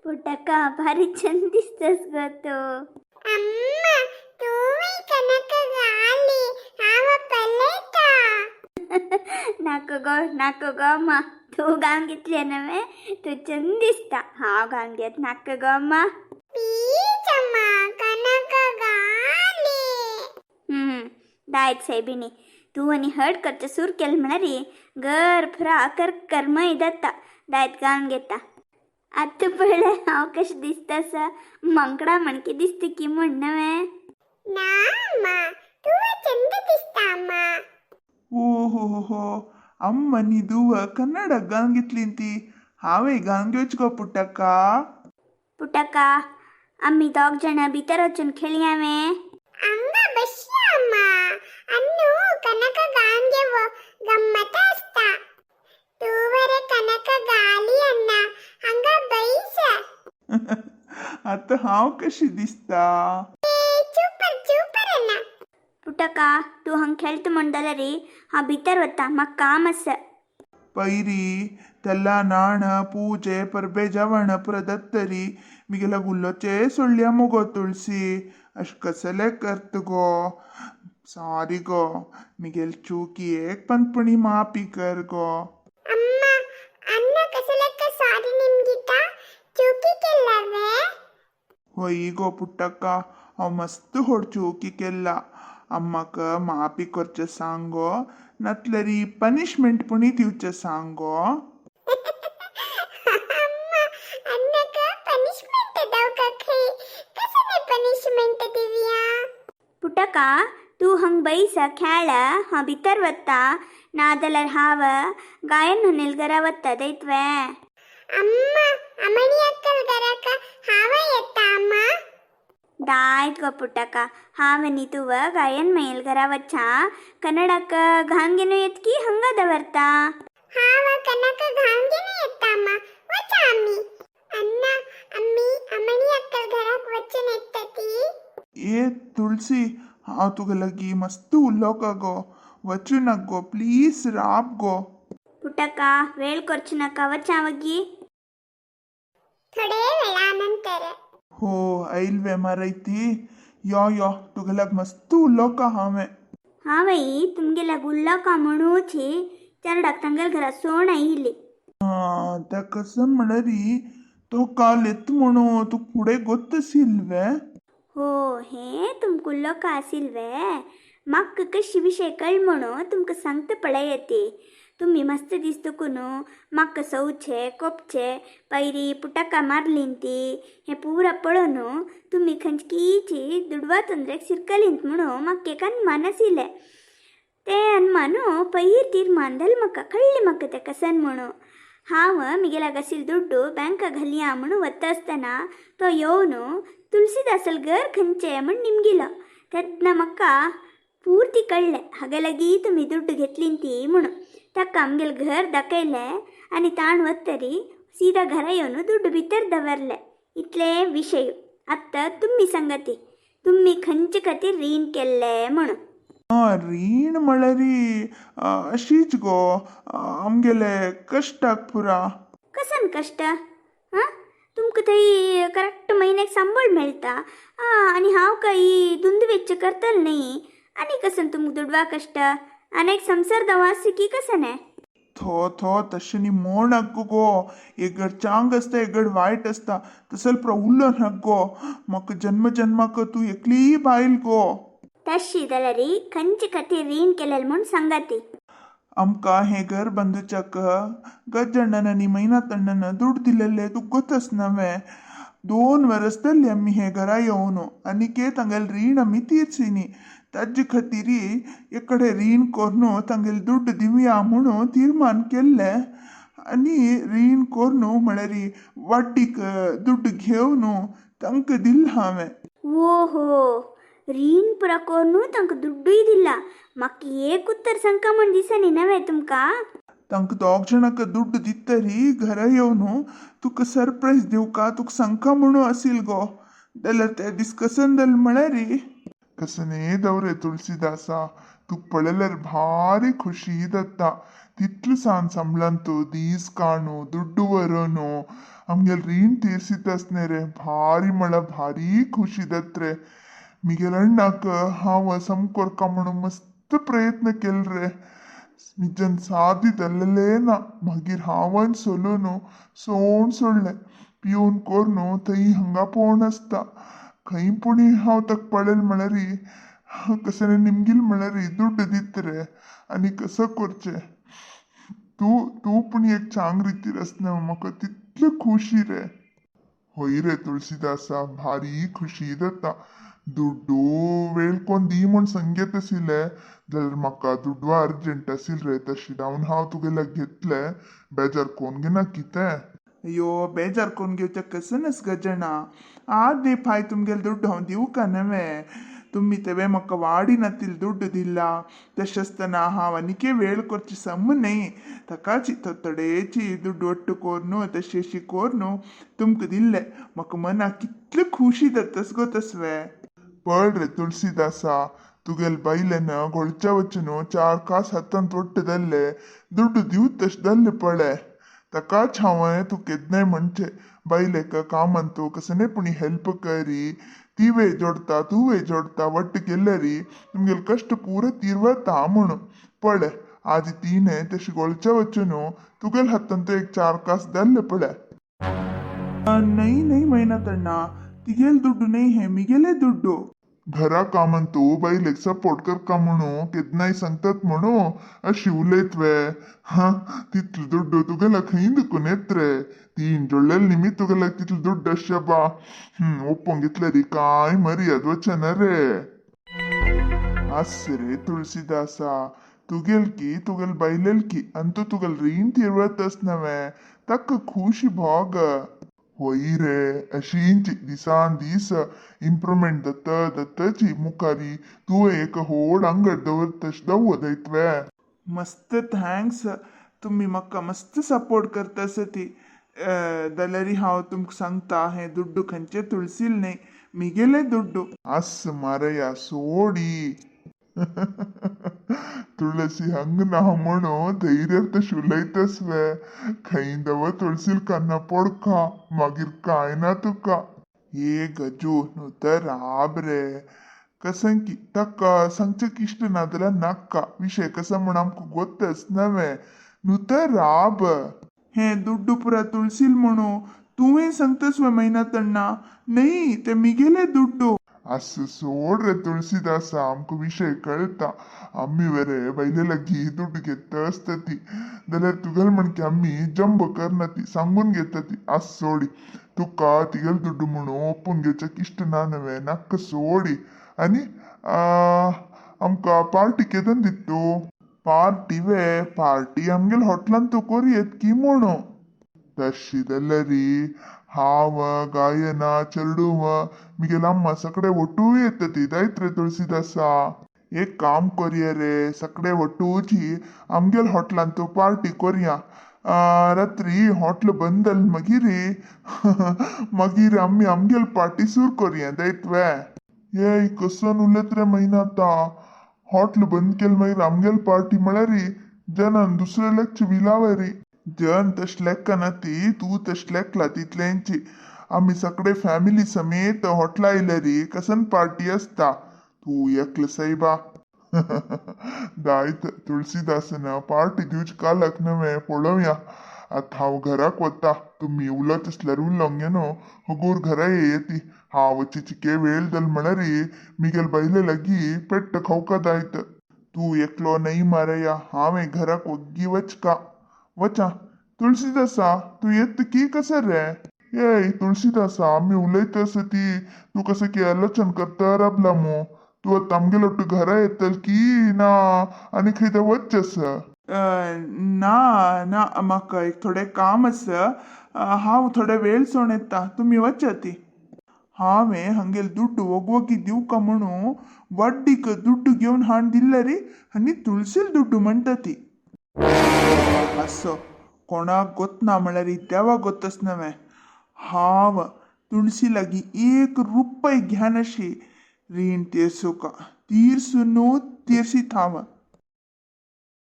पुट्टक्का भारी चंद दिसतस गो तू. अम्मा, तूं कनक गाली हांव पळयता. नाका गो, नाका गो अम्मा, तूं घालून घेतले नव्हे, तूं चंद दिसता. हांव घालून घेत नाका गो अम्मा. प्लीज अम्मा, कनक गाली. हम्म, दायत साहेबिनी, तूं आनी हट करचें सूर केलें म्हळ्यार घर फुरा कर कर्मय जाता. दायत घालून घेता. आतां पळय हांव कशें दिसता आसा, मांकडा म्हणकी दिसता की म्हण नवें. ना अम्मा, तूं चंद दिसता अम्मा. ಓಹೋ, ಅಮ್ಮ ನಿದುವ ಕನ್ನಡ घालून घेतली ती. हांवें घालून घेवची गो पुट्टक्का? पुटक्का, आमी दोग जाणां भितर वचून खेळया वे? ಹಂಗ ಬಶ್ಯ ಅಮ್ಮ, ಅನ್ನು ಕನಕ ಗಾಂಗೆವು ಗಮ್ಮತ ಅಸ್ತ. ತೂವರೆ ಕನಕ ಗಾಲಿ ಅನ್ನ ಹಂಗ ಬೈಸ. आतां हांव कशी दिसता? ಚೂಪರ್ ಚೂಪರ್ ಅನ್ನ. पुटक्का, तूं हांग खेळटा म्हण जाल्यार हांव भितर वता, म्हाका काम आसा. ಪೈರಿ ತೆಲ್ಲ ನಾಣ ಪೂಜೆ परबे जेवण पुरा दत्तरी मिगेला गुल्लोचे सोडल्या मुगो तुळसी. अशें कसलें करत गो? सॉरी गो, मिगेल चुकी एक पंतपणी माफी कर गो. ಅಮ್ಮ, ಅನ್ನ ಕಸಲಕ್ಕ ಸಾರಿ ನಿಮ್ಗಿತ ಚೂಕಿ ಕೆಲ್ಲವೇ? होय गो पुट्टक्का, हांव मस्त होड चुकी केल्ला. अम्माक माफी करचें सांग गो, नातल्यारी पनिशमेंट पुणी दिवचें सांग गो. ಅಮ್ಮ, ಅನ್ನಕ ಪನಿಷ್ಮೆಂಟ್ ದವಕ ಖೈ? ಕಸನೆ ಪನಿಷ್ಮೆಂಟ್ ದಿವ್ಯಾ? पुटक्का, तूं हांग बैस, खेळ, हांव भितर वता. नाजाल्यार हांव गायन म्हणेल घरा वता दैतवे. ಅಮ್ಮ, ಅಮಣಿ ಅಕ್ಕಲ್ ಗರಕ ಹಾವ ಎತ್ತ ಅಮ್ಮ. दायत गो पुटक्का, हांव आनी तूं गायन मयेल घरा वच्चा. कन्नडाक घालून घेवन येत की हांगा दवरता? ಹಾವ ಕನಕ ಗಾಂಗೆನ ಎತ್ತ ಅಮ್ಮ, ವಚ ಅಮ್ಮಿ. ಅನ್ನ, ಅಮ್ಮಿ ಅಮಣಿ ಅಕ್ಕಲ್ ಗರಕ್ ವಚ್ಚನ ಎತ್ತತಿ. ए तुळसी, हांव तुका लागीं मस्त उलोवका गो. वचूं नाका गो, प्लीज राब गो. पुटक्का, वेळ करचो नाका, वचा वगी. ಥೊಡೇ ವೇಳಾ ನಂತರ. हो आयल मारयती. यो यो, तुका लाग मस्त उलोवका हांवें. हां बाई, तुमगेल्या गुल्लका म्हणूच चेरडाक तांगेल्या घरा सोण आयिल्ली. आं, त्या कसम म्हळ्यार तो काल येता म्हणून तुका फुडें गोत्त आशिल्लें? हो, हें तुमकां उल्लोका आशिल्लें वे? म्हाका कशी विशय कळ म्हणून तुमकां सांगता पळय ती. तुमी मस्त दिसतकू न्हू म्हाका सवचे कोपचे पैरी पुटका मारलीन ती. हें पुरा पळोवन तुमी खंयचीची दुडवा तोंदरेक शिरकलींत म्हणून म्हाका एक अनमान आशिल्लें. तें अनमानू पयर तीर्मान जालें म्हाका, कळ्ळें म्हाका तें कसन म्हणून. हांव मिगेल्या आशिल्लो दुड्डू बँका घालया म्हणून वता आसतना तो येवन तुलसीदासल घर खंयचें म्हण निमगिलो. तेन्ना म्हाका पूर्ती कळ्ळें हागे लागीं तुमी दुड्डू घेतली ती म्हणून. ताका आमगेलें घर दाखयलें आनी ताण वतरी सीदा घरा येवन दुड्डू भितर दवरले. इतले विशय. आतां तुमी सांगाती, तुमी खंयचे खातीर रीण केल्लें म्हणून. आं, रीण म्हळ्यार अशीच गो, आमगेले कश्टाक पुरा. कसन कश्ट? हां, तुमकां थंय करेक्ट म्हयन्याक सांबळ मेळटा आनी हांव काही धुंद वेच्च करतलें न्ही. आनी कसन तुमकां दुडवा कश्ट? आनी एक संवसार दवास की कसन? थो थो, तशें न्ही मोड नाका गो. एक चांग आसता, एक वायट आसता. तसो पुरो उलो नाका गो. म्हाका जन्म जन्माक तूं एकली बायल गो. तशी जाल्यार खंयचे खातीर रीण केलेलें म्हूण सांगाती. आमकां हें घर बांदुच्याक गज्जण्णन आनी मैनातण्णन दुड दिलेले तुका गोतस नवें. 2 वरस जाली आमी हे घरा येवन, आनीक तांगेलें रीण आमी तीर्चिनी. ताजे खातीर एक कडेन रीण करून तांगेले दुड्ड दिवया म्हणून तीर्मान केल्लें. आनी रीण करून म्हळ्यार वाडीक दुड्ड घेवन तांकां दिल्लें हांवें. ओहो, रीण पुरा करून तांकां दुड्डूय दिला. म्हाका एक उत्तर सांगका म्हण दिसनी नवें तुमकां. तांकां दोग जाणांक दुड्ड दितरी घरा येवन तुका सरप्रायज दिवका, तुका सांगका म्हणून आसील गो. जाल्यार ते दीस कसन जालें म्हळ्यार कसने दवरे तुळसीदासा, तुका पळयल्यार भारी खुशी जाता. तितले सान सांबळान तूं दीस काणू दुड्डू व्हरून आमगेल रीण तीर्सित आसने रे. भारी म्हळ्यार भारी खुशी जात रे. मिगेल अण्णाक हांव सम कोरका म्हणून मस्त प्रयत्न केल रे. मिज्यान साध्य जाल्लेलें ना. मागीर हांवन सोलून सोण सोडलें. पिवन कोरून थंय हांगा पळोवन आसता. खंय पुणी हांव ताका पळयल म्हळ्यार कसले निमगील म्हळ्यार दुड्ड दित रे. आनी कसो करचें? तूं तूं पूण एक चांग रितीर आसना, म्हाका तितले खुशी रे. होय रे तुळसीदासा, भारी खुशी जाता. दुड्डू वेळ कोण दी म्हूण संगेत आशिल्ले जाल्यार म्हाका दुड्डू अर्जंट आशिल्ले रे. तशी धांवन हांव तुगेल्याक घेतले. बेजार कोण घेना कितें? अय्यो, बेजार कोन्न घेवच्या कसं नस गजणा. आदे पाय तुमगेले दुड्ಡು हांव दिवका नवे. तुमी तेवे म्हाका वाडी नातील दुड्डू दिला. तशें आसतना हांव आनीक वेळ करची सम न्हय. ताकाची थोडेची दुड्डू ಒಟ್ಟು कोरून तशें कोरून तुमकां दिल्ले. म्हाका मनाक कितले खुशी जातस गो तसवे. पळ रे तुळसीदासा, तुगेल बायलेन गोळच्या वचून चार कास हातांत वट्ट जाल्ले दुड्डू दिवत तशें जाल्ले पळय. ताकाच हांवें तूं केन्नाय म्हणचें, बायलेक कामान तूं कसने पुणी हेल्प करी. ती वे जोडता, तूं वे जोडता, वट्ट केल्यारी तुमगेले कश्ट पुरो तिरवता म्हणून. पळय, आज तिणें तशी गोळच्या वचून तुगेल हातांत एक चार कास जाल्ले पळय. नहीं नहीं मैनातण्णा, तिगेल दुड्डू न्हय हें, मिगेले दुड्डू. घरा कामान तूं बायलेक सपोर्ट करका म्हणू केन्नाय सांगतात म्हणू अशी उलयत वे? हा, तितले दुड्डू तुगेल्या खंय दुखून येत रे? तीन जोडलेले निमित्त तुगेल्याक तितले दुड्ड अशे बा. ओप्पोन घेतल्यारी कांय मर्याद वचना रे. आस रे तुळसीदासा, तुगेल की तुगेल बायलेल की अंतू तुगेल रीण तिरवत आस नवे, ताका खुशी भोग. होय रे, अशींच दिसान दीस इम्प्रुवमेंट जाता जाताची मुखारी तूं एक होड अंगड दवरतश दवरतवे. मस्त thanks, तुमी म्हाका मस्त सपोर्ट करता ती. जाल्यार हांव तुमकां सांगता, हें दुड्डू खंयचे तुळसील न्हय, मिगेले दुड्डू. आस मारया, सोडी. तुळसी हंग ना म्हणून धैर्य तशी उलयतस वे? खंय दव तुळसील कान्ना पडका, मागीर काय ना तुका. हे गजू, न्हू तर राब रे. कसं की ताका सांगचें इश्ट ना जाल्यार नाका. विशय कसो म्हूण आमकां गोत्तच नवें. न्हू तर राब. हें दुड्डू पुरा तुळसील म्हणू तुवें सांगतस वे मैनातण्णा? न्हय, ते मिगेले दुड्डू. आस सोड रे तुळसीदासा, आमकां विशय कळटा. आमी वेरे बायले लागीं दुड्ड घेता आसता ती, जाल्यार तुगेल म्हणकी आमी जंब करना ती, सांगून घेता ती. आस सोडी, तुका तिगेल दुड्डू म्हणून ओपून घेवच्याक इश्ट ना नवें. नाका, सोडी. आनी आमकां पार्टी केदन दित तूं? पार्टी वे? पार्टी आमगेल हॉटलान तूं कोरयेत की म्हणू. तशी जाल्यार हांव, गायना, चेडूं, मिगेल अम्मा सगळे ಒಟ್ಟು येतती जायत रे तुळसीदासा. एक काम कोरया रे, सगळे ಒಟ್ಟೂची आमगेल हॉटलान तूं पार्टी कोरया. रात्री हॉटल बंद जालें मागीर मागीर आमी आमगेल पार्टी सुरू कोरया, जायत वे? येय, कसन उलयत रे मैनाता? हॉटल बंद केलें मागीर आमगेल पार्टी म्हळ्यार जनान दुसरे लेकचे विलावरी. जन तशें लेखना ती, तूं तशें लेखला तितल्यांची. आमी सगळे फॅमिली समेत हॉटला आयल्यारी कसन पार्टी आसता. तूं एकलो सायबा. दायत तुळसीदासन पार्टी दिवची कालक नवें. पळोवया. आतां हांव घराक वता. तुमी उलयत आसल्यार उलोवंक न्हू, हगूर घरा येती. हांव चिचिके वेळ जाल म्हळ्यार मिगेल बायले लागीं पेट्ट खावका जायत. तूं एकलो न्हय मारया, हांवें घराक वग्गी वचका वचा. तुळसीदासा, तूं येत की कसं रे? येय तुळसीदासा, आमी उलयत आसा ती तूं कसं की आलोचन करता राबला मू. तूं आतां आमगेल ಒಟ್ಟು घरा येतल की ना आनी खंय तें वच्चें आसा? ना ना, म्हाका एक थोडें काम आसा. हांव थोडे वेळ सोण येता, तुमी वचा ती. हांवें हांगेल दुड्डू वगवगी दिवका म्हणू वड्डीक दुड्डू घेवन हाण दिल्ले री आनी तुळसील दुड्डू म्हणटा ती. असो कोणाक गोतना म्हळ्यार देवा गोतस नवें. हांव तुळसी लागीं एक रुपय घेनाशी. रीण तीर्सुका तीर्सू न्हू, तीर्सीत हांव.